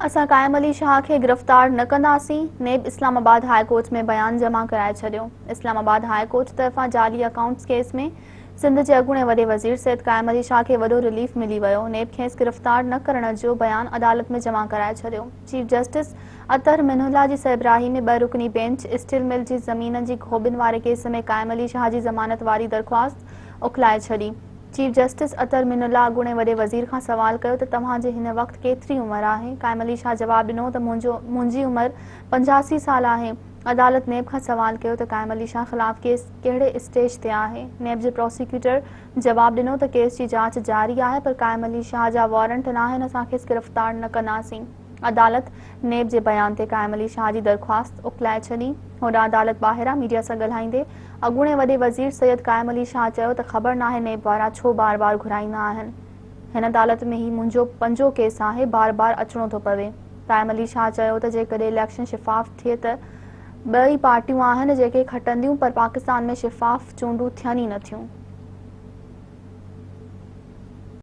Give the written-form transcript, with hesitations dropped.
اسان قائم علي شاهه کي گرفتار نه ڪنداسين، نيب اسلام آباد هاء ڪورٽ ۾ بيان جمع ڪرائي ڇڏيو. اسلام آباد هاء ڪورٽ طرفان جعلي اڪائونٽس ڪيس ۾ سنڌ جي اڳوڻي وڏي وزير سيد قائم علي شاهه کي وڏو رليف ملي ويو، نيب کيس گرفتار نه ڪرڻ جو بيان عدالت ۾ جمع ڪرائي ڇڏيو. Chief justice Athar Minallah جي سربراهي ۾ ٻه رڪني بينچ اسٽيل مل جي زمينن جي گهوٻين واري ڪيس ۾ قائم علي شاهه جي ضمانت واري درخواست اڪلائي ڇڏي. چيف جسٽس اطهر من الله اڳوڻي وڏي وزير کان سوال ڪيو ته توهان جي هن وقت ڪيتري عمر آهي؟ قائم علي شاهه جواب ڏنو ته منهنجو منهنجي عمر 85 سال آهي. عدالت نيب کان سوال ڪيو ته قائم علي شاهه خلاف ڪيس ڪهڙي اسٽيج تي آهي؟ نيب جي پراسيڪيوٽر جواب ڏنو ته ڪيس جي جاچ جاري آهي پر قائم علي شاهه جا وارنٽ ناهن اسان کيس گرفتار نه ڪنداسين. عدالت نيب جي بيان تي قائم علي شاهه جي درخواست اڪلائي ڇڏي. هوڏانهن عدالت ٻاهران ميڊيا سان ڳالهائيندي اڳوڻي وڏي وزير سيد قائم علي شاهه چيو ته خبر ناهي نيب وارا ڇو بار بار گهرائيندا آهن. هن عدالت ۾ هي منهنجو پنجون ڪيس آهي، بار بار اچڻو ٿو پوي. قائم علي شاهه چيو ته جيڪڏهن اليڪشن شفاف ٿئي ته ٻه ئي پارٽيون آهن جيڪي کٽنديون پر پاڪستان ۾ شفاف چونڊون ٿين ئي نٿيون.